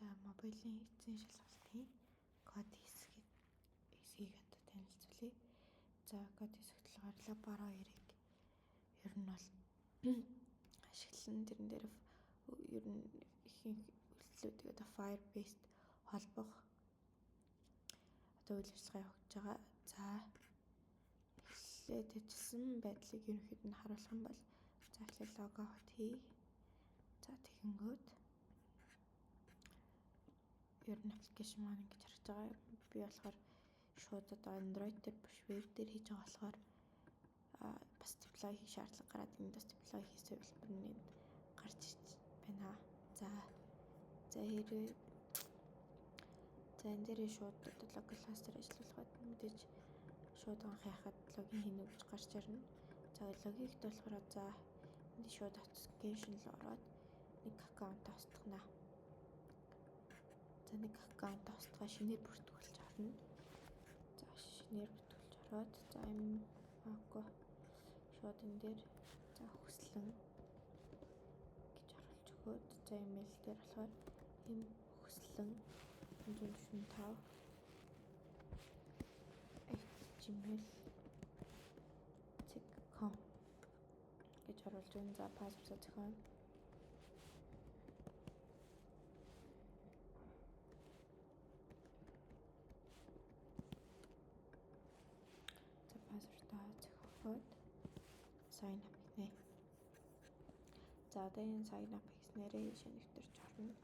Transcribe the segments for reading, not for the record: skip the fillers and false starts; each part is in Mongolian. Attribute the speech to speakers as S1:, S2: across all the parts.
S1: За, мобилийн эцсийн шалгалтын код хэсгийг одоо танилцуулъя. За, код хэсэгт болохоор Lab 12-ыг ер нь бол ашиглан тэрэн дээр ер нь ихэнх үйлдэлүүдийг одоо Firebase холбох одоо үйл ажиллагаа явагдаж байгаа. За, эхлээд ажилласан байдлыг ерөнхийд нь харуулах юм бол за, эхлээд log out хий. За, тэгэнгүүт ер нь application маань ингэж харагдаж байгаа. Би болохоор шууд одоо Android дээр биш, веб дээр хийж байгаа болохоор бас deploy хийх шаардлага гараад, энд бас deploy хийсэн хувилбар нь энд гарч ирж байна. За, хэрвээ за энэ дээрээ шууд одоо localhost дээр ажиллуулахад мэдээж шууд анх яхад login хийнэ гэж гарч ирнэ. За, login-д болохоор за энд шууд authentication л ороод нэг аккаунт устгана. За, нэг аккаунт устгаа шинээр бүртгүүлж орно. За, шинээр бүртгүүлж ороод, за, юм аагүй шууд энэ дээр за хүслэн гэж оруулж өгөөд, за, имэйл дээр болохоор юм хүслэн 145 @gmail.com гэж оруулж өгнө. За, password зохион. За, password-аа зохиогоод sign up гинэ. За, одоо энэ sign up хийснээрээ ийшээ нэвтэрч орно.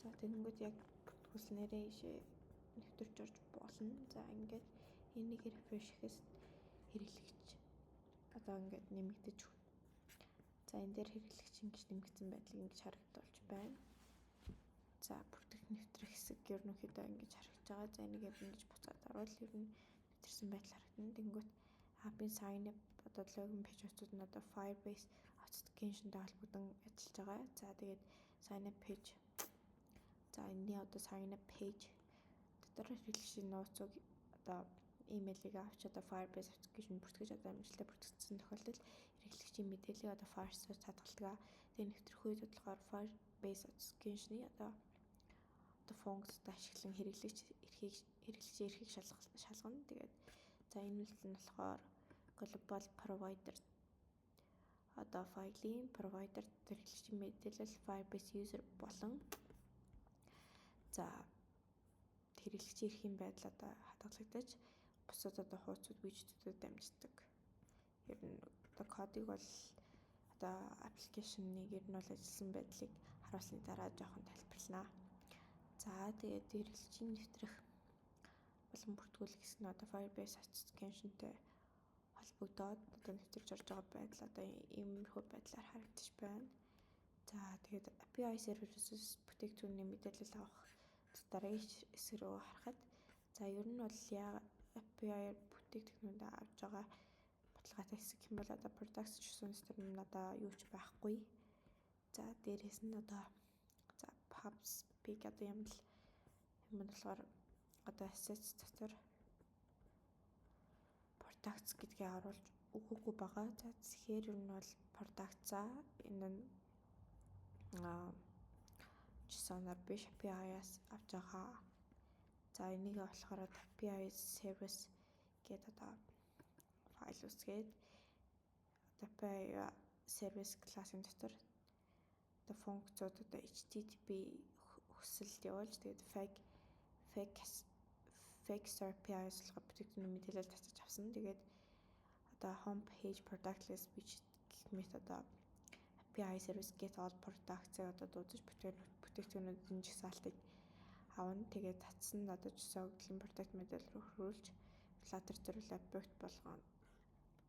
S1: За, тэгэнгүүт яг бүртгүүлснээрээ ийшээ нэвтэрч орж болно. За, ингээд энийг refresh гэхээс хэрэглэгч одоо ингээд нэмэгдэж, за, энэ дээр хэрэглэгч ингэж нэмэгдсэн байдлыг ингэж харагдуулж байна. За, бүртгэх нэвтрэх хэсэг ерөнхийдөө ингэж харагдаж байгаа. За, энийг ингэж буцаад орвол ер нь нэвтэрсэн байдал харагдана. Тэгэнгүүт app-ын sign up одоо login page хуудасууд нь одоо Firebase authentication-тай холбогдсон ажиллаж байгаа. За, тэгээд sign up page, за, энэний одоо sign up page дотор хэрэглэгчийн нууцыг одоо имэйлийг авч одоо Firebase authentication бүртгэж одоо амжилттай бүртгэгдсэн тохиолдолд хэрэглэгчийн мэдээллийг одоо Firebase хадгалдаг. Тэгээ нэвтрэх үед болохоор Firebase authentication-ы одоо функцд ашиглан хэрэглэгчийн эрхийг шалгана. Тэгээд за, энэ үйлдэл нь болохоор global provider одоо файлын provider хэрэглэгчийн мэдээлэл Firebase user болон за хэрэглэгчийн эрхийн байдал одоо хадгалагдаж бусад одоо хуудсууд, widget-үүдэд дамждаг. Ер нь одоо кодыг бол одоо application-ыг ер нь бол ажилласан байдлыг харуулсны дараа жоохон тайлбарлана. За, тэгээд хэрэглэгчийн нэвтрэх болон бүртгүүлэх хэсэг нь одоо Firebase authentication-тэй холбогдоод одоо нэвтэрч орж байгаа байдал одоо иймэрхүү байдлаар харагдаж байна. За, тэгээд API серверээс бүтээгдэхүүний мэдээлэл авах дараагийн хэсэг рүү харахад, за, ер нь бол яа API-аар бүтээгдэхүүнүүд авч байгаа баталгаатай хэсэг юм бол одоо products JSON дотор нь одоо юу ч байхгүй. За, дээрээс нь одоо за pubspec одоо юм л юм нь болохоор одоо assets дотор products гэдгийг оруулж өгөөгүй байгаа. За, тэгэхээр ер нь бол products-а энэ нь JSON-аар биш, API-аас авч байгаа. За, энийг болохоор API service гэдэг одоо файл үүсгээд API service классын дотор одоо функцууд одоо HTTP хүсэлт явуулж, тэгээд fake API-аас болохоор бүтээгдэхүүний мэдээлэл татаж авсан. Тэгээд одоо home page product list widget гэх мэт одоо API service get all products-ыг одоо дуудаж бүтээгдэхүүнүүдийн жагсаалтыг авна. Тэгээд татсан одоо жагсаалтын product мэдээлэл рүү хөрвүүлж Flutter зориулсан объект болгоно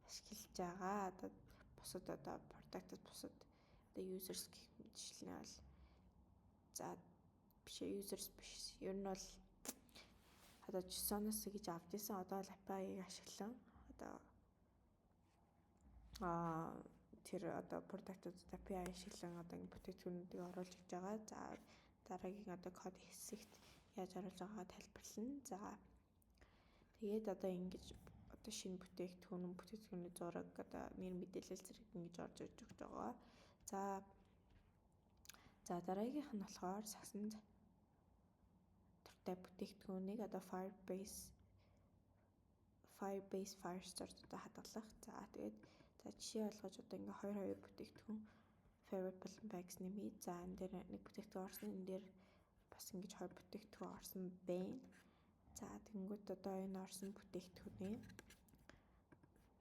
S1: ашиглаж байгаа. Одоо бусад одоо product-ад бусад одоо users гэх мэтчлэн бол за биш, users биш. Ер нь бол одоо JSON-оос гэж авч исэн. Одоо л API-г ашиглан одоо тэр одоо product-уудад API ашиглан одоо ингэ бүтээгдэхүүнүүдийг оруулж ирж байгаа. За, дараагийн одоо код хэсэгт яаж оруулж байгаагаа тайлбарлана. За. Тэгээд одоо ингэж одоо шинэ бүтээгдэхүүн, бүтээгдэхүүний зураг, одоо нэр мэдээлэл зэрэг ингэж орж ирж өгч байгаа. За, дараагийнх нь болохоор сагсанд дуртай бүтээгдэхүүнийг одоо Firebase Firestore одоо хадгалах. За, тэгээд за жишээ болгож одоо ингээ хоёр хоёр бүтээгдэхүүн favorite болон bags нэмье. За, энэ дээр нэг бүтээгдэхүүн орсон, энэ дээр бас ингэж хоёр бүтээгдэхүүн орсон байна. За, тэгэнгүүт одоо энэ орсон бүтээгдэхүүний,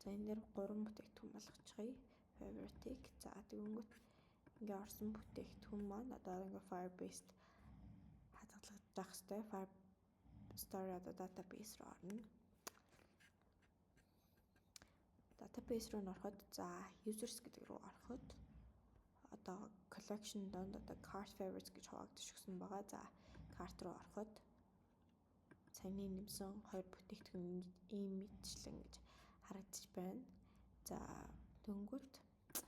S1: за, энэ дээр гурван бүтээгдэхүүн болгочихъя. Favorite-ийг. За, тэгэнгүүт ингээ орсон бүтээгдэхүүн маань одоо ингээ Firebase хадгалагдах хэвээр Firestore одоо database руу орно. Database руу ороход, за, users гэдэг рүү ороход одоо collection донд одоо cart favorites гэж хуваагдаж өгсөн байгаа. За, cart руу ороход саяны нэмсэн хоёр бүтээгдэхүүн ийм мэтчлэн гэж харагдаж байна. За, дөнгөт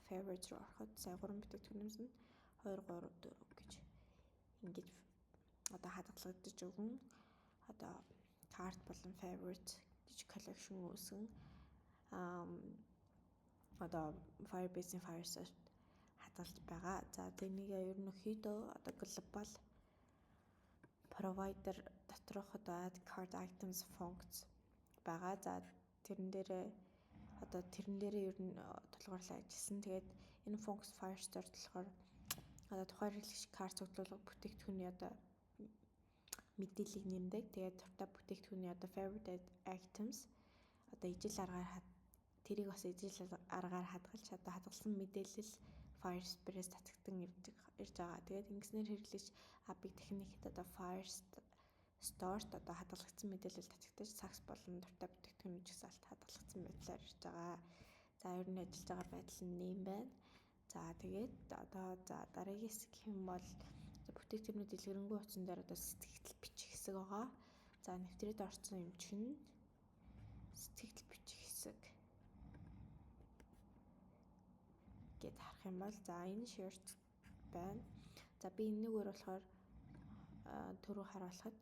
S1: favorites руу ороход сая гурван бүтээгдэхүүн нэмсэн, 2 3 4 гэж ингэж одоо хадгалагдаж өгөн одоо cart болон favorite гэж collection үүсгэн одоо Firebase-ийн Firestore хадгалж байгаа. За, тэнийг ерөнхийдөө одоо global provider доторх одоо add cart items функц байгаа. За, тэрэн дээрээ ер нь тулгуурлан ажилласан. Тэгээд энэ функц Firestore болохоор одоо тухайн хэрэглэгч cart цуглуулга бүтээгдэхүүний одоо мэдээллийг нэмдэг. Тэгээд дуртай бүтээгдэхүүний одоо favorite items одоо ижил аргаар, тэрийг бас ижил аргаар хадгалж, одоо хадгалсан мэдээлэл Firebase татагдан ирж байгаа. Тэгээд ингэснээр хэрэглэгч app-ыг дахин нээхэд одоо Firestore-т одоо хадгалагдсан мэдээлэл татагдаж, сагс болон дуртай бүтээгдэхүүн жагсаалт хадгалагдсан байдлаар ирж байгаа. За, ер нь ажиллаж байгаа байдал нь ийм байна. За, тэгээд одоо, за, дараагийн хэсэг гэх юм бол бүтээгдэхүүний дэлгэрэнгүй утсан дээр одоо сэтгэгдэл бичих хэсэг байгаа. За, нэвтрээд орсон юм чинь сэтгэгдэл бичих хэсэг гэд харах юм бол, за, энэ shared байна. За, би энэгээр болохоор түрүү харуулхад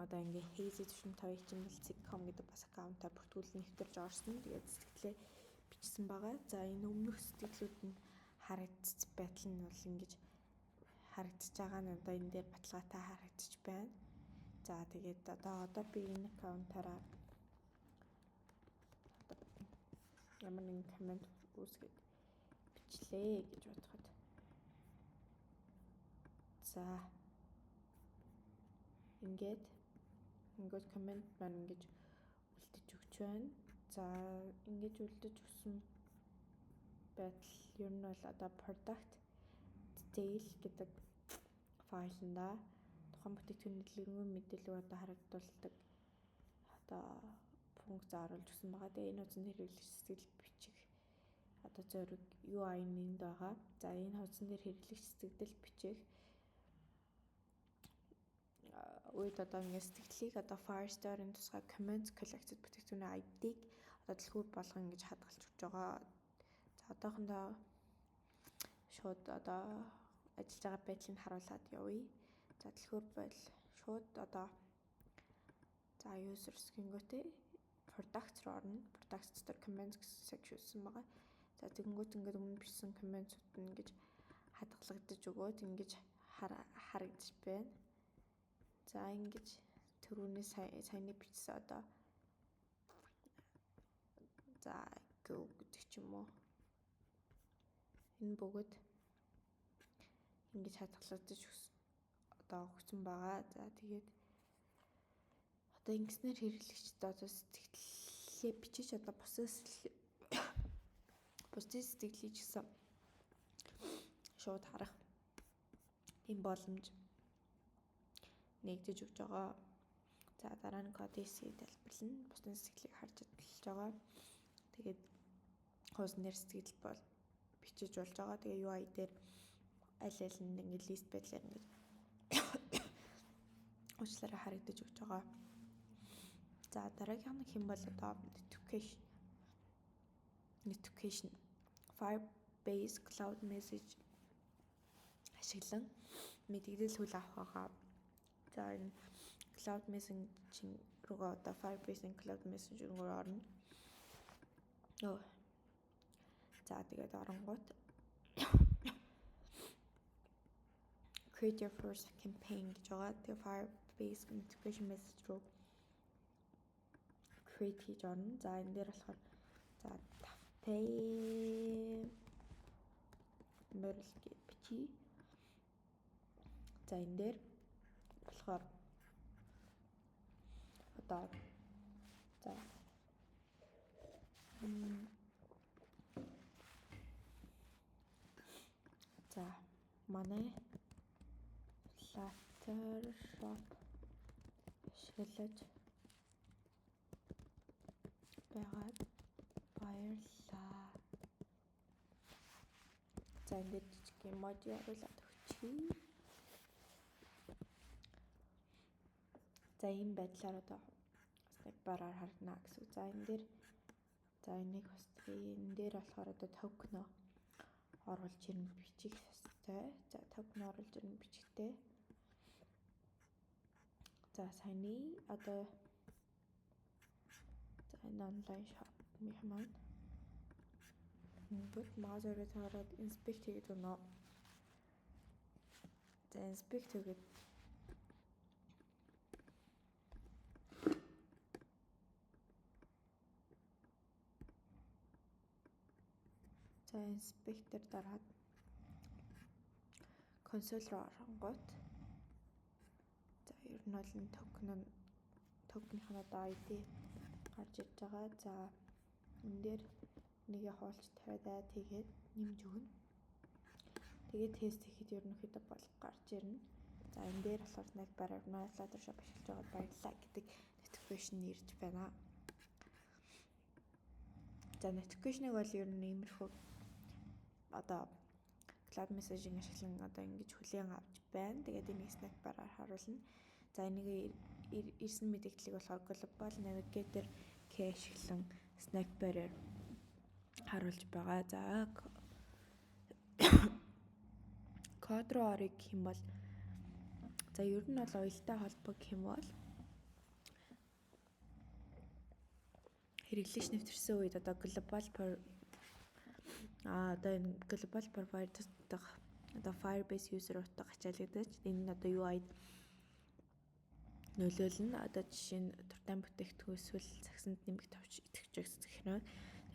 S1: одоо ингээ Hazy 45 HTML.com гэдэг бас аккаунтаа бүртгүүлэн нэвтэрж орсон. Тэгээд сэтгэлээ бичсэн байгаа. За, энэ өмнөх сэтгэлүүд нь харагдц байдал нь бол ингэж харагдаж байгаа нь одоо энэ дээр баталгаатай харагдаж байна. За, тэгээд одоо би энэ аккаунтаараа одоо ямар нэгэн comment үүсгээд бичлээ гэж бодоход, за, ингээд comment маань ингэж үлдэж өгч байна. За, ингэж үлдэж өгсөн байдал ер нь бол одоо product detail гэдэг файланда тухайн бүтээгдэхүүний дэлгэрэнгүй мэдээлэл одоо харагдуулдаг одоо функц оруулж өгсөн байгаа. Тэгээ энэ хуудсан дээр хэрэглэгч сэтгэгдэл бичих одоо зориг UI нэнд байгаа. За, энэ хуудсан дээр хэрэглэгч сэтгэгдэл бичих үед одоо ингээд сэтгэгдлийг одоо Firestore-ын тусгай comments collected бүтээгдэхүүний ID-г одоо түлхүүр болгон ингэж хадгалж өгч байгаа. За, одоохондоо шууд одоо ажиллаж байгаа байдлыг харуулад явъя. За, түлхүүр бол шууд одоо, за, users гингүүтээ products руу орно. Products дотор comments гэсэн section үүссэн байгаа. За, тэгэнгүүт ингээд өмнө бичсэн comments-ууд нь ингэж хадгалагдаж өгөөд ингэж харагдаж байна. За, ингэж түрүүний саяны бичсэн одоо, за, go гэдэг ч юм уу. Энэ бөгөөд ингэж хадгалагдаж одоо өгсөн байгаа. За, тэгээд одоо ингэснээр хэрэглэгчд одоо сэтгэгдлээ бичиж, одоо бусдын сэтгэлийг ч гэсэн шууд харах тийм боломж нээгдэж өгч байгаа. За, дараа нь код хэсгийг тайлбарлана. Бусдын сэтгэгдлийг харж чадлаж байгаа. Тэгээд хуудсан дээр сэтгэгдэл бол бичиж болж байгаа. Тэгээ UI дээр аль аль нь ингээд list байдлаар ингээд уучлаарай харагдаж өгч байгаа. За, дараагийнх нь хэм бол одоо notification Firebase Cloud Message ашиглан мэдээлэл хүлээн авах байгаа. За, энэ Cloud Messaging руугаа, одоо Firebase-ийн Cloud Messaging руу орно. Өө. За, тэгээд оронгууд create your first campaign гэж байгаа. Тэгээ Firebase notification message руу create хийж орно. За, энэ дээр болохоор за тавтай морил гэж бичиж. За, энэ дээр болохоор одоо за манай Flutter shop ашиглаж байгаад баярлалаа. За, энэ дээр жижиг emoji оруулаад өгчихье. За, ийм байдлаар одоо snack bar-аар харагдана гэсэн. За, энэ дээр за энийг хосдгийг энэ дээр болохоор одоо токен оруулж ирнэ, бичих ёстой. За, токен оруулж ирнэ бичихтэй. За, саяны одоо за энэ онлайн shop маань Тэнгүүд маузерээ таарад inspect хийгээд өгнө. За, inspect хийгээд. За, inspector дараад консоль руу оронгууд за ер нь бол энэ токен нь, токеных нь одоо ID гарч ирж байгаа. За, энэ дээр нэгэ хуулж тавиад add хийгээд нэмж өгнө. Тэгээд тест хийхэд ерөнхийдөө бол гарч ирнэ. За, энэ дээр болохоор snack bar Flutter shop ашиглаж байгаад баярлалаа гэдэг notification ирж байна. За, notification-ыг бол ер нь иймэрхүү одоо cloud messaging ашиглан одоо ингэж хүлээн авч байна. Тэгээд энийг snack bar-аар харуулна. За, энийг ирсэн мэдээллийг болохоор global navigator key ашиглан snack bar-аар харуулж байгаа. За, код руу орё гэх юм бол за ер нь бол уялдаа холбоо гэх юм бол хэрэглэгч нэвтэрсэн үед одоо global одоо энэ global provider дахь одоо Firebase user утга ачаалагдаж, энэ нь одоо UI нөлөөлнө. Одоо жишээ нь дуртай бүтээгдэхүүн эсвэл сагсанд нэмэх товч идэвхжих гэх юм.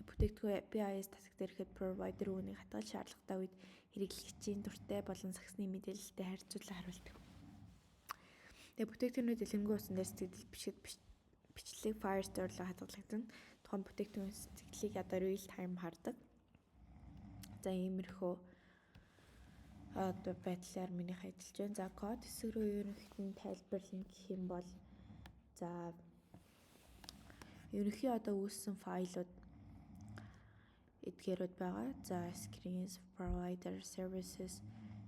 S1: Бүтээгдэхүүн API-с татагт ирэхэд provider үүнийг хадгалах шаардлагатай үед хэрэглэгчийн дуртай болон сагсны мэдээлэлтэй харьцуулан харуулдаг. Тэгээ бүтээгдэхүүнүүд дэлгэрэнгүй утсан дээр сэтгэгдэл бичихэд бичлэг Firestore руу хадгалагдана. Тухайн бүтээгдэхүүн сэтгэгдлийг одоо real time хардаг. За, иймэрхүү одоо байдлаар минийх ажиллаж байна. За, код хэсэг рүү ерөнхийд нь тайлбарлана гэх юм бол за ерөнхий одоо үүссэн файлууд эдгээрүүд байгаа. За, screens, provider, services,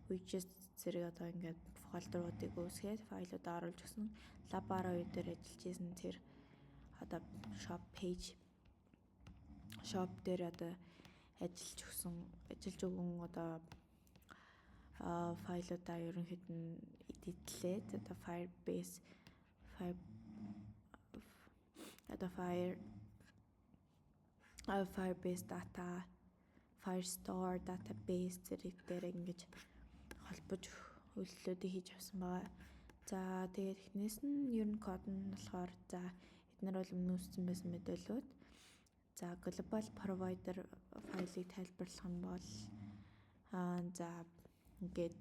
S1: widgets зэрэг одоо ингээд folder уудыг үүсгээд файлуудаа оруулж өгсөн. Lab 12 дээр ажиллаж исэн тэр одоо shop page, shop дээр одоо ажиллаж өгсөн, ажиллаж өгөн одоо файлуудаа ерөнхийд нь edit лээд одоо Firebase Fire одоо Fire Firebase data, Firestore database зэрэг дээр ингэж холбож үйлдэлүүдийг хийж авсан байгаа. За, тэгээд эхнээс нь ер нь код нь болохоор за эднэр бол өмнө үүссэн байсан мэдээлүүд. За, global provider файлыг тайлбарлах юм бол за ингээд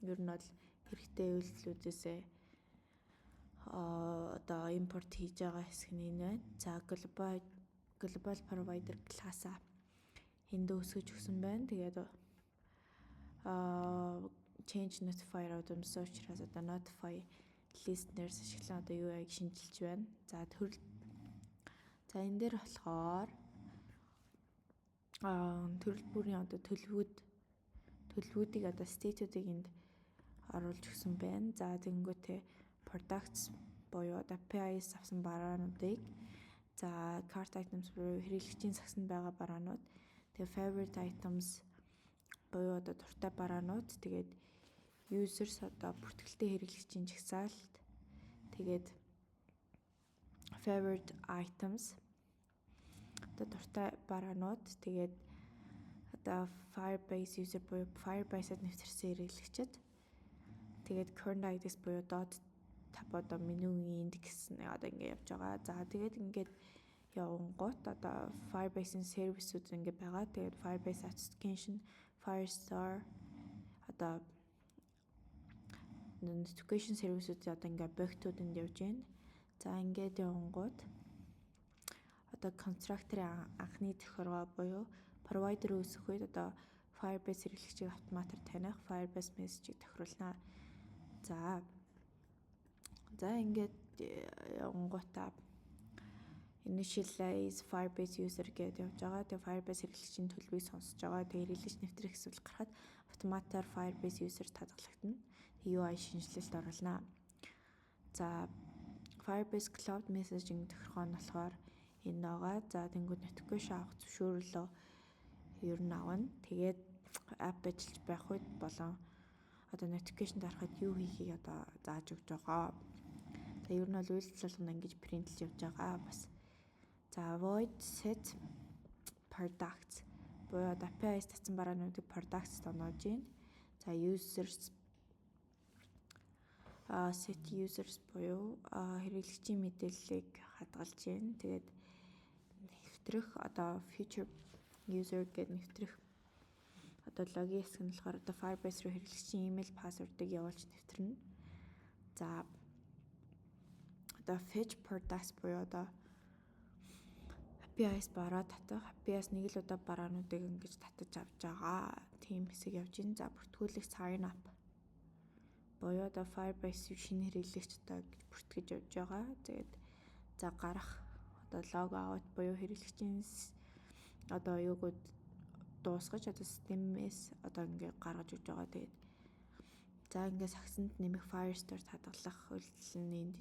S1: ер нь бол хэрэгтэй үйлдэлүүдээсээ одоо импорт хийж байгаа хэсэг нь энэ байна. За, global provider class-а энд үүсгэж өгсөн байна. Тэгээд change notifier удамсан учраас одоо notify listeners ашиглан одоо UI-г шинчилж байна. За, төрөл за энэ дээр болохоор төрөл бүрийн одоо төлөвүүдийг одоо state үүдийг энд оруулж өгсөн байна. За, тэгэнгүүтээ products буюу API-с авсан бараануудыг, за cart items буюу хэрэглэгчийн сагсанд байгаа бараанууд, тэгээ favorite items буюу одоо дуртай бараанууд, тэгээд users одоо бүртгэлтэй хэрэглэгчийн жагсаалт, Тэгээд favorite items, одоо дуртай бараанууд, тэгээд одоо Firebase user буюу Firebase-ад нэвтэрсэн хэрэглэгчид, тэгээд current index буюу доод tab одоо менюгийн индекс нь одоо ингэ явж байгаа. За, тэгээд ингээд явангуут одоо Firebase-ийн сервисүүд ингэ байгаа. Тэгээд Firebase Authentication, Firestore, одоо notification сервисүүд одоо ингээ объектууд энд явж байна. За, ингээд явангуут одоо constructor-ын анхны тохиргоо буюу provider үүсгэх үед одоо Firebase хэрэглэгчийг автоматар таних Firebase message-ийг тохируулна. За, ингээд явангуутаа initialize Firebase user гэдээ явж байгаа. Тэгээ Firebase хэрэглэгчийн төлөвийг сонсож байгаа. Тэгээ хэрэглэгч нэвтрэх эсвэл гарахад автоматар Firebase user хадгалагдана. UI шинэчлэлт оруулна. За, Firebase Cloud Messaging тохиргоо нь болохоор энэ байгаа. За, тэнгүүд notification авах зөвшөөрлөө ер нь авна. Тэгээд app ажиллаж байх үед болон одоо notification дарахад юу хийхийг одоо зааж өгч байгаа. За, ер нь бол үйлдэл болгоно ингэж print лж явж байгаа бас. За, void set products буюу одоо API-с татсан бараануудыг products тоноож байна. За, users set users буюу хэрэглэгчийн мэдээллийг хадгалж байна. Тэгээд нэвтрэх одоо future user гэдэг нэвтрэх одоо логин хэсэг нь болохоор одоо Firebase руу хэрэглэгчийн email, password-ыг явуулж нэвтрэнэ. За, одоо fetch products буюу одоо API-с бараа татах. API-с нэг л удаа бараануудыг ингэж татаж авч байгаа. Тийм хэсэг явж байна. За, бүртгүүлэх sign up буюу одоо Firebase шинэ хэрэглэгч одоо гэж бүртгэж явж байгаа. Тэгээд за, гарах одоо log out буюу хэрэглэгчийн одоо юугууд дуусгаж одоо системээс одоо ингээ гаргаж өгч байгаа. Тэгээд за, ингээ сагсанд нэмэх Firestore хадгалах үйлдэл нь энд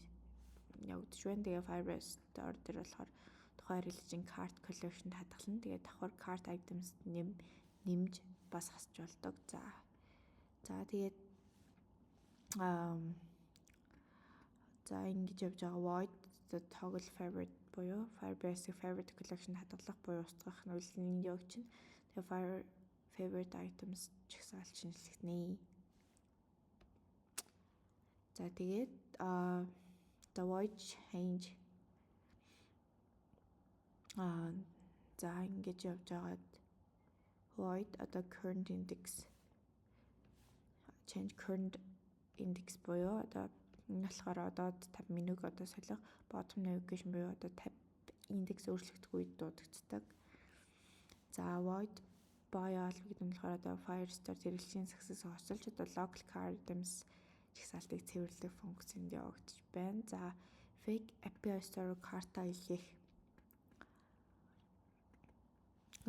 S1: явагдаж байна. Тэгээ Firebase Store дээр болохоор тухайн хэрэглэгчийн cart collection хадгална. Тэгээ давхар cart items нэмж бас хасч болдог. За, тэгээд за, ингэж явж байгаа. Void toggle favorite буюу Firebase favorite collection хадгалах буюу устгах нь үйлдэл нь явагдчихна. Тэгээ fire favorite items жагсаалт шинэчлэгдэнэ. За, тэгээд the void change за, ингэж явж байгаад void одоо current index, change current index буюу одоо энэ болохоор одоо tab менюг одоо солих, bottom navigation буюу одоо tab индекс өөрчлөгдөх үед дуудагддаг. За, void buy all гэдэг нь болохоор одоо Firestore хэрэглэгчийн success хосолж одоо local cart items жагсаалтыг цэвэрлэх функцэнд явагдаж байна. За, fake API store cart аа илгээх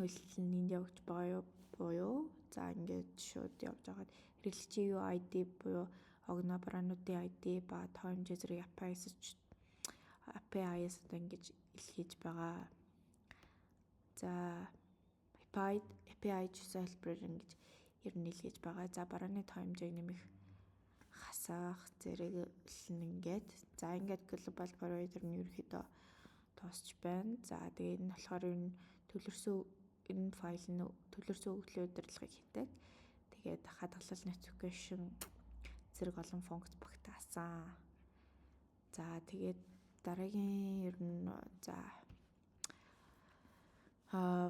S1: үйлдэл нь энд явагдаж байгаа юу буюу за, ингээд шууд явж байгаад хэрэглэгчийн UID буюу огноо бараануудын ID ба тоо хэмжээ зэрэг API-с одоо ингэж илгээж байгаа. За, API жусан хэлбэрээр ингэж ер нь илгээж байгаа. За, барааны тоо хэмжээг нэмэх, хасах зэрэг л ингээд за, ингээд global provider нь ерөнхийдөө дуусч байна. За, тэгээ энэ болохоор ер нь төвлөрсөн энэ файл нь төвлөрсөн өгөгдлийн удирдлагыг хийдэг. Тэгээд хадгалал, notification зэрэг олон функц багтаасан. За, тэгээд дараагийн ер нь за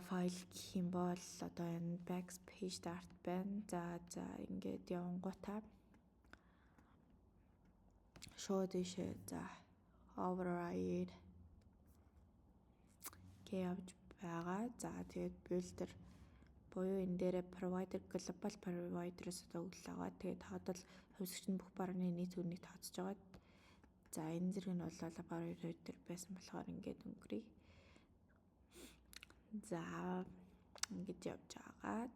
S1: файл гэх юм бол одоо энэ backspace dart байна. За, ингээд явангуутаа шууд ийшээ за, override гэ явж байгаа. За, тэгээд builder буюу энэ дээрээ provider, global provider-аас одоо өглөө байгаа. Тэгээд тоодол хувьсагч нь бүх барааны нийт үнийг тооцож байгаа. За, энэ зэрэг нь бол provider байсан болохоор ингээд өнгөрье. За, ингэж явж байгаад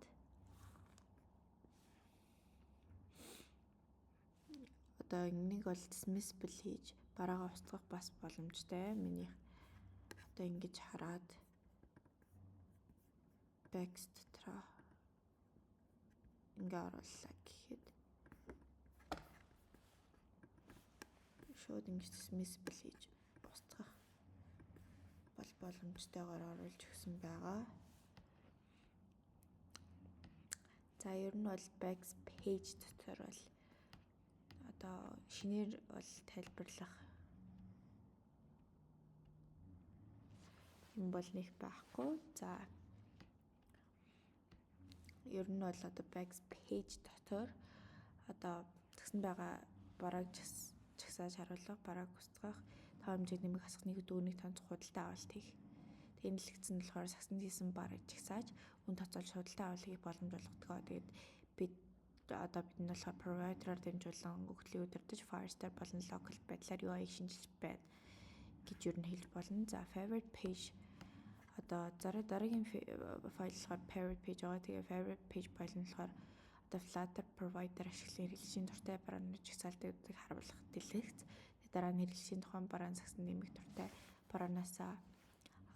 S1: одоо энийг бол dismissible хийж бараагаа устгах бас боломжтой. Миний одоо ингэж хараад bags дотроо ингээ орууллаа гэхэд Шууд ингэж dismissible хийж устгах бол боломжтойгоор оруулж өгсөн байгаа. За, ер нь бол bags page дотор бол одоо шинээр бол тайлбарлах юм бол нэг байхгүй. За, ер нь бол одоо bags page дотор одоо тэгсэн байгаа барааг жагсааж харуулах, барааг устгах, тоо хэмжээг нэмэх, хасах, нэг дүүнийг тооцох, худалдаа авалт хийх. Тэгээ энэ дэлгэцэн нь болохоор сагсанд хийсэн барааг жагсааж, үн тооцоолж, худалдаа авалт хийх боломж олгодог. Тэгээд бид нь болохоор provider-аар дамжуулан өгөгдлийг удирдах, Firestore болон local байдлаар UI-г шинэчилж байна гэж ер нь хэлж болно. За, favorite page, одоо дараагийн файл болохоор favorite page байгаа. Тэгээ favorite page файл нь болохоор одоо Flutter provider ашиглан хэрэглэгчийн дуртай барааны жагсаалтыг харуулах дэлгэц. Тэгээ дараа нь хэрэглэгчийн тухайн бараан сагсан нэмэх, дуртай бараанаасаа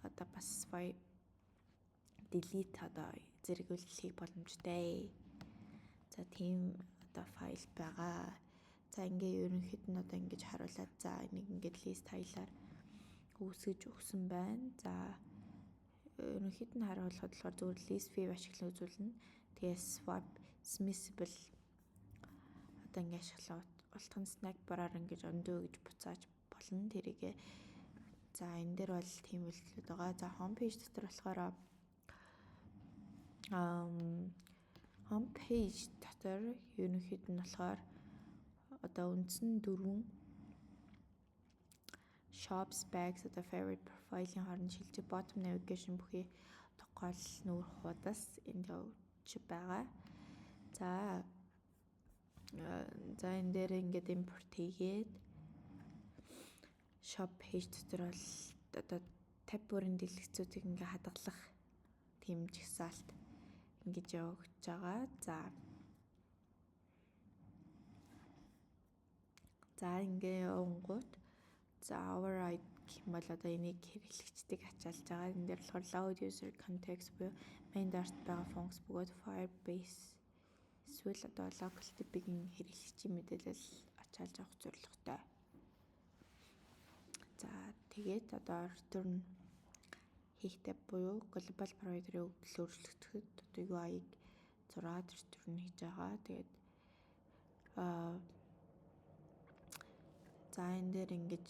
S1: одоо бас delete одоо зэрэг үйлдэл хийх боломжтой. За, тийм одоо файл байгаа. За, ингээ ерөнхийд нь одоо ингэж харуулад, за, энийг ингээд list tile-аар үүсгэж өгсөн байна. За, ерөнхийд нь харуулхад болохоор зөвхөн list view ашиглан үзүүлнэ. Тэгээ swap dismissible одоо ингэ ашиглаа уултхан snack bar-аар ингэж undo гэж буцааж болно тэрийгээ. За, энэ дээр бол тийм үйлдэлүүд байгаа. За, home page дотор болохоор home page дотор ерөнхийд нь болохоор одоо үндсэн дөрвөн shops, bags, одоо favorite, profile-ийн хооронд шилжих bottom navigation бүхий одоо гол нүүр хуудас энд явж байгаа. За, энэ дээр ингээд импорт хийгээд shop page дотор бол одоо tab бүрийн дэлгэцүүдийг ингээ хадгалах тийм жагсаалт ингэж явагдаж байгаа. За, ингээ явангууд, за, override гэх юм бол одоо энийг хэрэглэгчдийг ачаалж байгаа. Энэ дээр болохоор load user context буюу main dart байгаа функц бөгөөд Firebase эсвэл одоо local DB-ийн хэрэглэгчийн мэдээлэл ачаалж авах зорилготой. За, тэгээд одоо return хийхдээ буюу global provider-ийн өгөгдөл өөрчлөгдөхэд одоо UI-г зураад return хийж байгаа. Тэгээд за, энэ дээр ингэж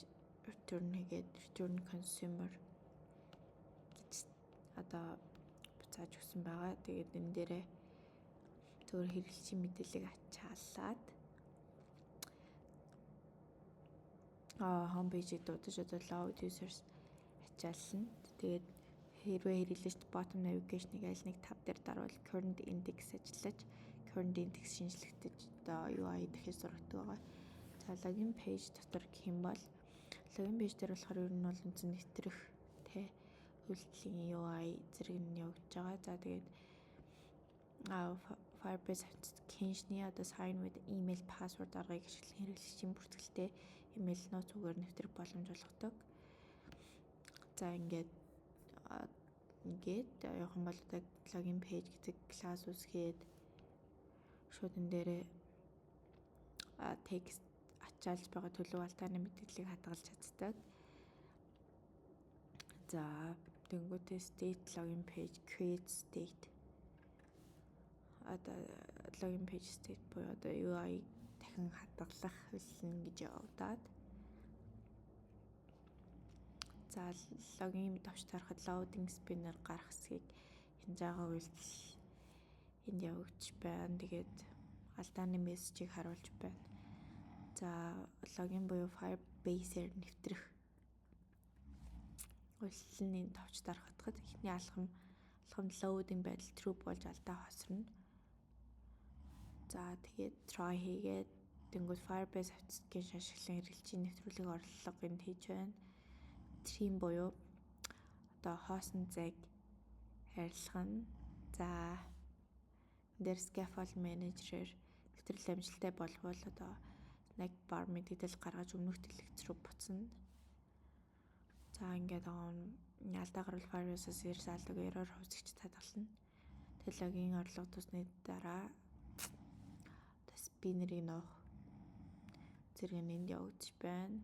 S1: return хийгээд return consumer гэж одоо буцааж өгсөн байгаа. Тэгээд энэ дээрээ зөвхөн хэрэглэгчийн мэдээллийг ачаалаад home page-ийг дуудаж одоо load users ачаална. Тэгээд хэрвээ хэрэглэгчд bottom navigation-ыг аль нэг tab дээр дарвал current index ажиллаж, current index шинэчлэгдэж одоо UI дахиж зурагддаг байгаа. За, login page дотор гэх юм бол login page дээр болохоор ер нь бол үндсэн нэвтрэх тэ үйлдэлийн UI зэрэг нь явагдаж байгаа. За, тэгээд Firebase Authentication-ы одоо sign with email password аргыг ашиглан хэрэглэгчийн бүртгэлтэй email нууц үгээр нэвтрэх боломж олгодог. За, ингээд явах юм бол одоо login page гэдэг класс үүсгээд шууд энэ дээрээ текст ачаалж байгаа төлөв алдааны мэдээллийг хадгалж чаддаг. За, тэнгуүтээ state login page create state, одоо login page state буюу одоо UI дахин хадгалах хэлнэ гэж явагдаад, за, login товч дарахад loading spinner гарах хэсгийг хянаж байгаа үйлдэл энд явагдаж байна. Тэгээд алдааны мессежийг харуулж байна. За, login буюу Firebase-ээр нэвтрэх үйлдэл нь энэ товч дарахад эхний алхам loading байдал true болж алдаа хосорно. За, тэгээд try хийгээд тэнгууд Firebase Authentication ашиглан хэрэглэгчийн нэвтрүүлэг орлого энд хийж байна. Trim буюу одоо хоосон зайг арилгана. За, энэ дээр scaffold manager-ээр нэвтрэл амжилттай болвол одоо нэг bar мэдээлэл гаргаж өмнөх дэлгэц рүү буцна. За, ингээд алдаа гарвал Firebase-аас ирсэн алдааг error хувьсагчид хадгална. Тэгээд login орлого дууссаны дараа spinner-ыг нуух. зэрэг нь энд явагдаж байна.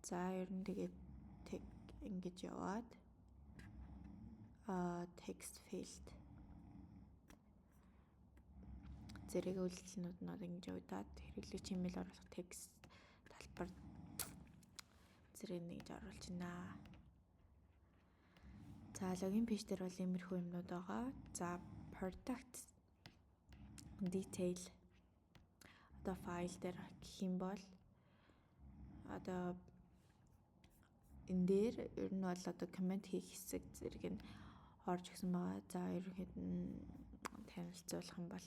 S1: За, ер нь тэгээд ингэж яваад text field зэрэг үйлдэлнүүд нь одоо ингэж явагдаад хэрэглэгч имэйл оруулах текст талбар зэрэг нэгж оруулж байна. За, login page дээр бол иймэрхүү юмнууд байгаа. За, product detail одоо файл дээр гэх юм бол одоо энэ дээр ер нь бол одоо comment хийх хэсэг зэрэг нь орж өгсөн байгаа. За, ерөнхийд нь танилцуулах юм бол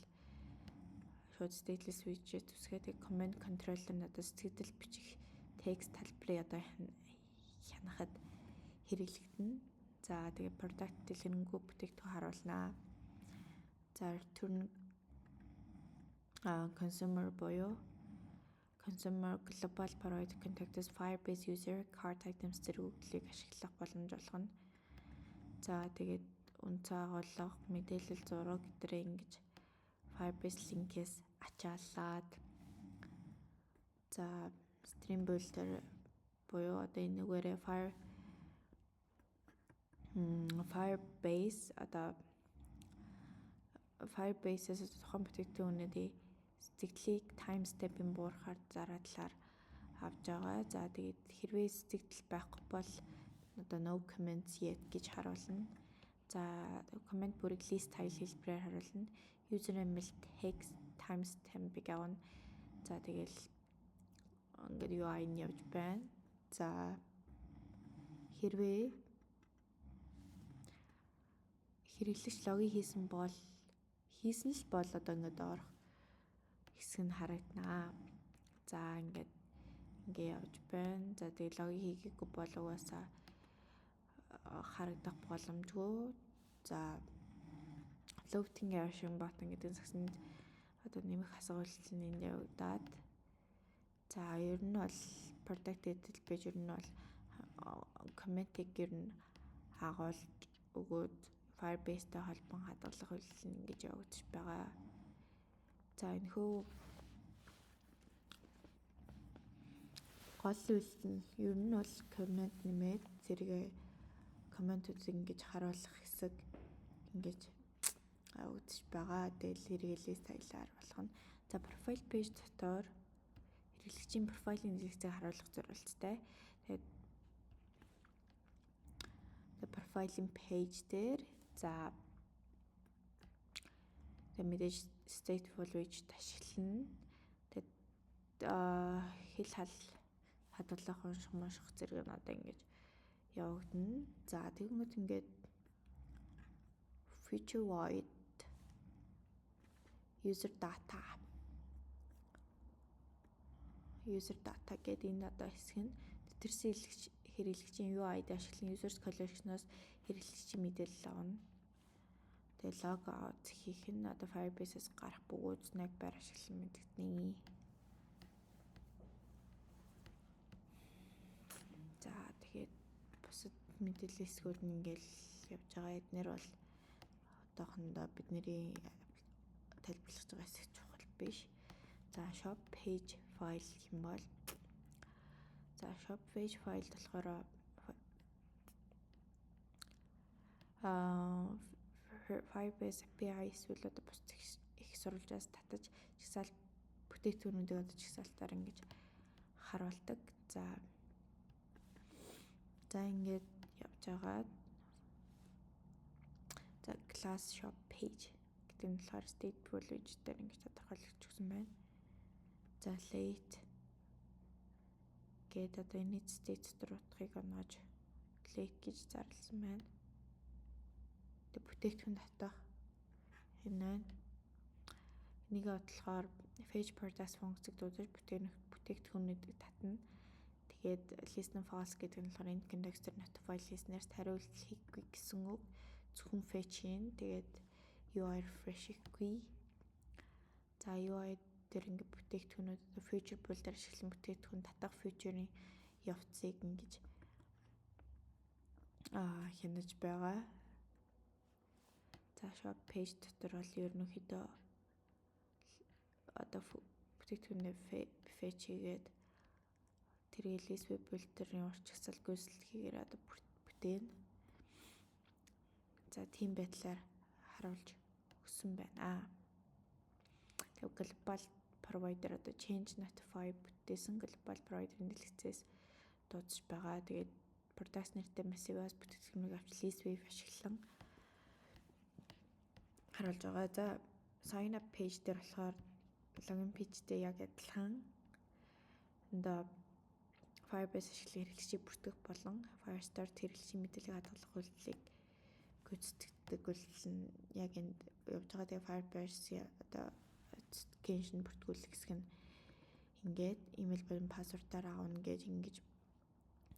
S1: шууд stateless widget үсгээд comment controller нь одоо сэтгэгдэл бичих текст талбарыг одоо хянахад хэрэглэгдэнэ. За, тэгээ product дэлгэрэнгүй бүтээгдэхүүн харуулнаа. За, return consumer буюу consumer global provider context, Firebase user, cart items зэрэг өгөгдлийг ашиглах боломж олгоно. За, тэгээд үнцэн агуулга, мэдээлэл, зураг гэдэрээ ингэж Firebase link-ээс ачаалаад, за, stream builder буюу одоо энэ нүгээрээ Firebase, одоо Firebase-с тухайн бүтээгдэхүүнүүдийн сэтгэгдлийг timestamp-ийн буурахаар зараадлаар авч байгаа. За, тэгээд хэрвээ сэтгэгдэл байхгүй бол одоо no comments yet гэж харуулна. За, comment бүрийг list tile хэлбэрээр харуулна. User email text timestamp-ыг авна. За, тэгэл ингээд UI нь явж байна. За, хэрвээ хэрэглэгч login хийсэн бол, хийсэн л бол одоо ингээд доорх хэсэг нь харагданаа. За, ингээд ингээ явж байна. За, тэгээ login хийгээгүй бол угаасаа харагдах боломжгүй. За, floating action button гэдэг сагсанд одоо нэмэх хасах үйлдэл нь энд явагдаад, за, ер нь бол product detail page ер нь бол comment-ыг ер нь агуулж өгөөд Firebase-тэй холбон хадгалах үйлдэл нь ингэж явагдаж байгаа. За, энэхүү гол үйлдэл нь ер нь бол comment нэмээд зэрэгээ comment-уудыг ингэж харуулах хэсэг ингэж явагдаж байгаа. Тэгэл хэрэглээ стайлаар болох нь. За, profile page дотор хэрэглэгчийн профилийн дэлгэцийг харуулах зорилттой. Тэгээд профилийн page дээр, за, тэгээ мэдээж stateful widget ашиглана. Тэгээд хэл хал хадгалах, унших мунших зэрэг нь одоо ингэж явагдана. За, тэгэнгүүт ингээд future void user data гэдэг энэ одоо хэсэг нь тэтэрсэн хэрэглэгчийн UID ашиглан users collection-оос хэрэглэгчийн мэдээлэл авна. Тэгээ log out хийх нь одоо Firebase-ээс гарах бөгөөд snack bar ашиглан мэдэгдэнэ. За, тэгээд бусад мэдээлэл хэсгүүд нь ингээл явж байгаа. Эднэр бол одоохондоо бидний тайлбарлаж байгаа хэсэг чухал биш. За, shop page file гэх юм бол, за, shop page file болохоор Firebase API эсвэл одоо бус их сурвалжаас татаж жагсаал бүтээгдэхүүнүүдийг одоо жагсаалтаар ингэж харуулдаг. За, ингээд явж байгаа. За, class shop page гэдэг нь болохоор stateful widget дээр ингэж тодорхойлогдож өгсөн байна. За, late гээд одоо init state дотор утгыг оноож late гэж зарласан байна. Тэг бүтээгдэхүүн татах энэ байна. Энийг болохоор fetch products функцийг дуудаж бүтээгдэхүүнүүдийг татна. Тэгээд listen false гэдэг нь болохоор энэ context notify listener-с хариу үйлдэл хийхгүй гэсэн үг. Зөвхөн fetch хийн. Тэгээд UI refresh хийхгүй. За, UI дээр ингээд бүтээгдэхүүнүүд одоо future builder ашиглан бүтээгдэхүүн татах future-ийн явцыг ингэж хянаж байгаа. За, shop page дотор бол ерөнхийдөө одоо Бүтээгдэхүүнээ fetch хийгээд, тэрийг list view builder-ийн урт жагсаал гүйцэтгэл хийгээр одоо бүтээн. За, тийм байдлаар харуулж өгсөн байна. Тэгээ global provider одоо change notify бүтээсэн global provider-ын дэлгэцээс дуудаж байгаа. Тэгээд products нэртэй массиваас бүтээгдэхүүнийг авч list view ашиглан харуулж байгаа. За, sign up page дээр болохоор login page-тэй яг адилхан одоо Firebase ашиглан хэрэглэгчийг бүртгэх болон Firestore хэрэглэгчийн мэдээллийг хадгалах үйлдэлийг гүйцэтгэдэг үйлдэл нь яг энд явж байгаа. Тэгээ Firebase одоо authentication бүртгүүлэх хэсэг нь ингээд email болон password аар авна гэж ингэж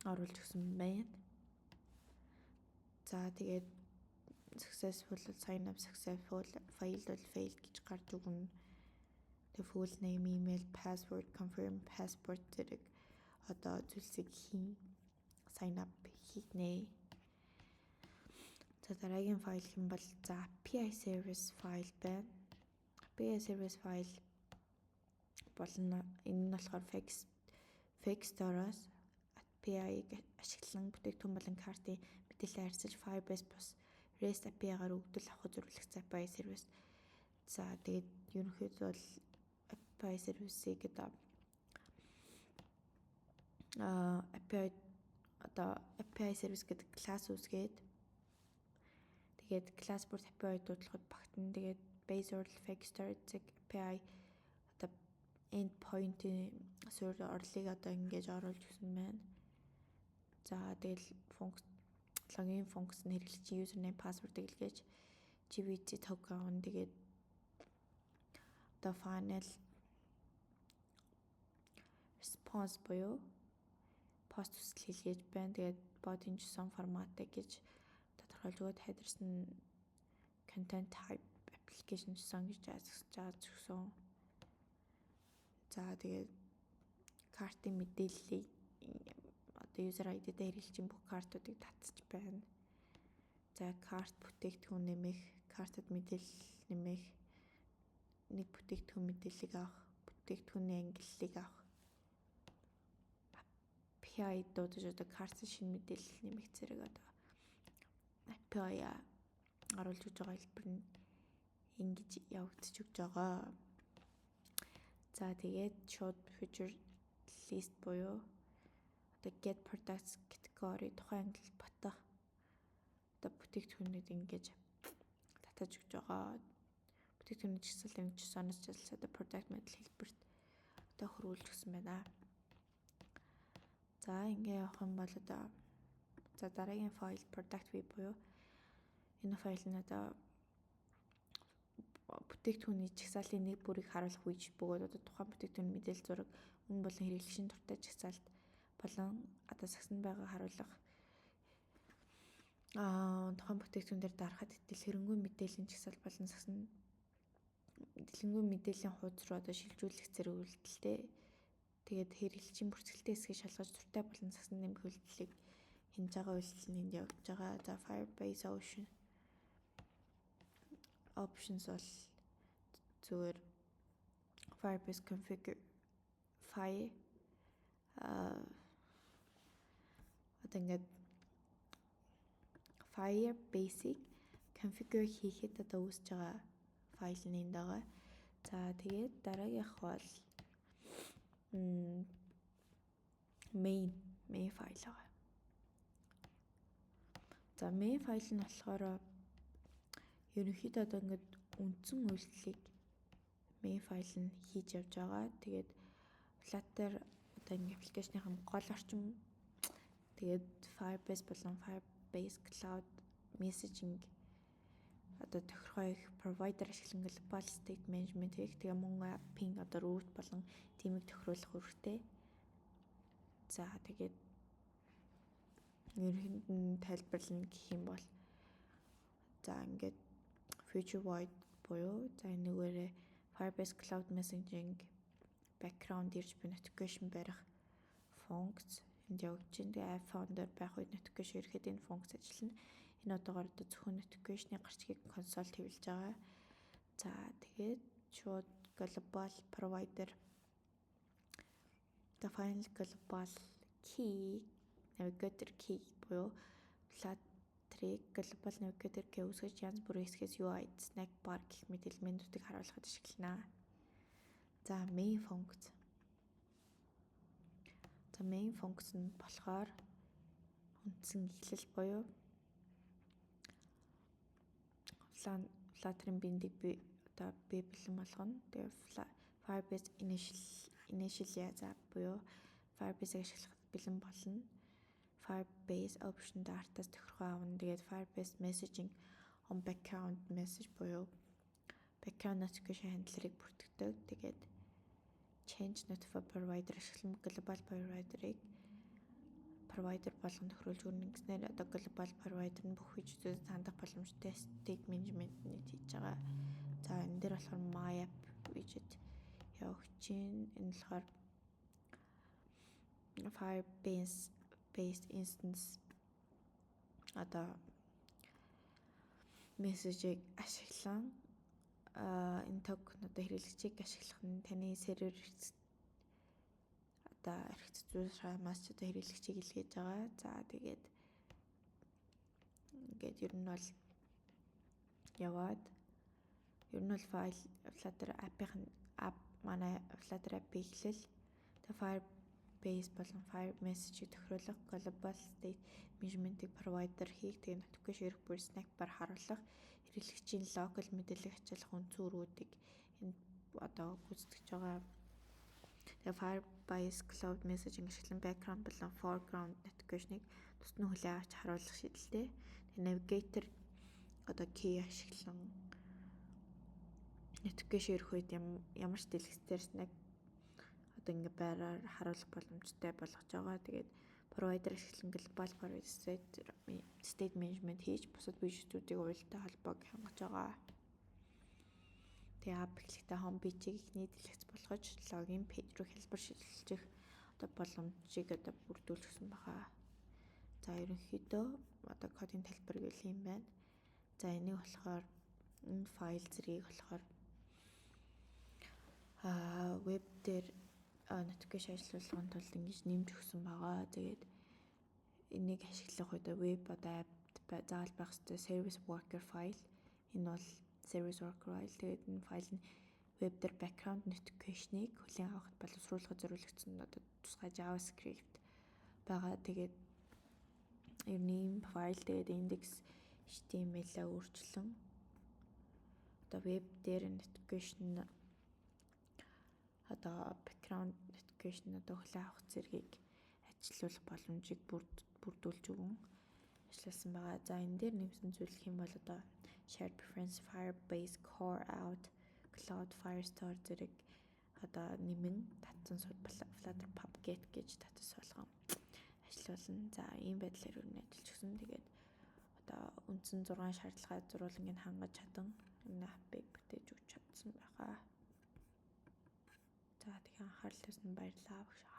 S1: оруулж өгсөн байна. За, тэгээд successful, sign up successful, failed бол failed гэж гарч өгнө. Тэгээ full name, email, password, confirm password зэрэг одоо зүйлсийг хийн sign up хийгнэ. За, дараагийн файл хэм бол за API service файл байна. API service файл болон энэ нь болохоор fake store-оос API-г ашиглан бүтээгдэхүүн болон cart ын мэдээлэл харьцаж Firebase бус REST API-гаар өгөгдөл авахд зориулагдсан API service. За, тэгээд ерөнхийдөө бол API service-ийг одоо API одоо API service гэдэг класс үүсгээд, тэгээд класс бүрт API дуудлагад багтана. Тэгээд base URL, fake storage API одоо endpoint-ийн суурь орлыг одоо ингэж оруулж өгсөн байна. За, тэгэл функц login функц нь хэрэглэгчийн username, password-ыг илгээж JWT token, тэгээд одоо final response буюу пост хүсэл хийлгэж байна. Тэгээд body JSON форматтай гэж тодорхойлж өгөөд headers нь content type application JSON гэж зааж өгсөн. За, тэгээд cart ын мэдээллийг одоо user ID-тэй хэрэглэгчийн бүх cart уудыг татчих байна. За, cart бүтээгдэхүүн нэмэх, cart ад мэдээлэл нэмэх, нэг бүтээгдэхүүн мэдээллийг авах, бүтээгдэхүүний ангиллыг авах. API дуудаж одоо cart шинэ мэдээлэл нэмэх зэрэг одоо API оруулж өгч байгаа хэлбэр нь ингэж явагдаж өгч байгаа. За, тэгээд шууд feature list буюу одоо get products category тухайн ангилал батах одоо бүтээгдэхүүнүүд ингэж татаж өгч байгаа. Бүтээгдэхүүний жагсаал энэ JSON-оос жагсаал одоо product model хэлбэрт одоо хөрвүүлж өгсөн байна. За, ингээ явах юм бол одоо за дараагийн файл product view буюу энэ файл нь одоо бүтээгдэхүүний жагсаалын нэг бүрийг харуулах үеч бөгөөд одоо тухайн бүтээгдэхүүний мэдээлэл, зураг, үнэ болон хэрэглэгчийн дуртай жагсаалт болон одоо сагсанд байгаа харуулах, тухайн бүтээгдэхүүн дээр дарахад дэлгэрэнгүй мэдээллийн жагсаал болон сагсан дэлгэрэнгүй мэдээллийн хуудас руу одоо шилжүүлэх зэрэг үйлдэлтэй. Тэгээд хэрэглэгчийн бүртгэлтэй хэсгийг шалгаж дуртай болон сагсан нэмэх үйлдэлийг хянаж байгаа үйлдэл нь энд явагдаж байгаа. За, Firebase Ocean options бол зүгээр Firebase configure file одоо ингээд Firebase-ийг configure хийхэд одоо үүсэж байгаа файл нь энд байгаа. За, тэгээд дараагийнх бол main файл байгаа. За, main файл нь болохоор ерөнхийдөө одоо ингээд үндсэн үйлдэлийг main файл нь хийж явж байгаа. Тэгээд Flutter одоо ингээд application ныхын гол орчин, тэгээд Firebase болон Firebase Cloud Messaging одоо тохиргоо их provider ашиглан global state management хийх, тэгээ мөн app-ийн одоо root болон theme ийг тохируулах үүрэгтэй. За, тэгээд ерөнхийд нь тайлбарлана гэх юм бол за ингээд future void буюу за энэгээрээ Firebase Cloud Messaging background ирж буй notification барих функц энд явагдаж байна. Тэгээ app founder байх үед notification ирэхэд энэ функц ажиллана. Энэ одоогоор одоо зөвхөн notification-ы гарчгийг консоль хэвлэж байгаа. За, тэгээд шууд global provider The final global key navigator key буюу Flutter-ыг global navigator key үүсгэж, янз бүрийн хэсгээс UI, snack bar гэх мэт элементүүдийг харуулахад ашиглана. За, main функц. За, main функц нь болохоор үндсэн эхлэл буюу Flutter-ын binding би одоо бий бэлэн болгоно. Тэгээ Firebase initialize буюу Firebase-ыг ашиглахад бэлэн болно. Firebase option dart-аас тохиргоо авна. Тэгээд Firebase messaging on background message буюу background notification handler-ыг бүртгэдэг. Тэгээд change notify provider ашиглан global provider-ыг provider болгон тохируулж өгнө. Ингэснээр одоо global provider нь бүх widget-үүдэд хандах боломжтой state management-ийг хийж байгаа. За, энэ дээр болохоор my app widget явагдаж байна. Энэ болохоор Firebase based instance одоо мессежийг ашиглан энэ токен одоо хэрэглэгчийг ашиглах нь таны сервер одоо эрхц зүйлс ч одоо хэрэглэгчийг илгээж байгаа. За, тэгээд ингээд ер нь бол яваад ер нь бол файл Flutter app-ийн app манай Flutter app эхлэл, тэгээ Firebase болон Fire Message-ийг тохируулах, Global State Management-ийг provider хийх, тэгээ notification ирэх бүр snack bar харуулах, хэрэглэгчийн local мэдээллийг ачаалах үндсэн үүргүүдийг энд одоо гүйцэтгэж байгаа. Тэгээ Firebase Cloud Messaging ашиглан background болон foreground notification-ыг тусад нь хүлээн авч харуулах шийдэлтэй. Тэгээ Navigator одоо key ашиглан notification ирэх үед ямар ч дэлгэцээр snack одоо ингээ байраар харуулах боломжтой болгож байгаа. Тэгээд provider ашиглан global state management хийж, бусад widget-үүдийг уялдаа холбоог хангаж байгаа. Тэгээ app эхлэхдээ home page-ийг эхний дэлгэц болгож login page руу хялбар шилжих одоо боломжийг одоо бүрдүүлж өгсөн байгаа. За, ерөнхийдөө одоо кодын талбар гэл юм байна. За, энийг болохоор энэ файл зэргийг болохоор веб дээр notification ажиллуулахын тулд ингэж нэмж өгсөн байгаа. Тэгээд энийг ашиглах үед веб одоо app заавал байх ёстой service worker file. Энэ бол service worker file. Тэгээд энэ файл нь веб дээр background notification-ыг хүлээн авахд боловсруулахад зориулагдсан одоо тусгай JavaScript байгаа. Тэгээд ер нь ийм файл, тэгээд index HTML-а өөрчлөн одоо веб дээр notification одоо background notification одоо хүлээн авах зэргийг ажиллуулах боломжийг бүрдүүлж өгөн ажилласан байгаа. За, энэ дээр нэмсэн зүйл гэх юм бол одоо shared preference, Firebase Core Auth, Cloud Firestore зэрэг одоо нэмэн татсан Flutter pub get гэж татсан суулган ажиллуулна. За, ийм байдлаар ер нь ажиллаж гисэн. Тэгээд одоо үндсэн 6 шаардлагаа зурулангийг хангаж чадан энэ app-ыг бүтээж өгч чадсан байгаа. За, тэгэхээр анхаарал тавьсанд баярлалаа, багшаа.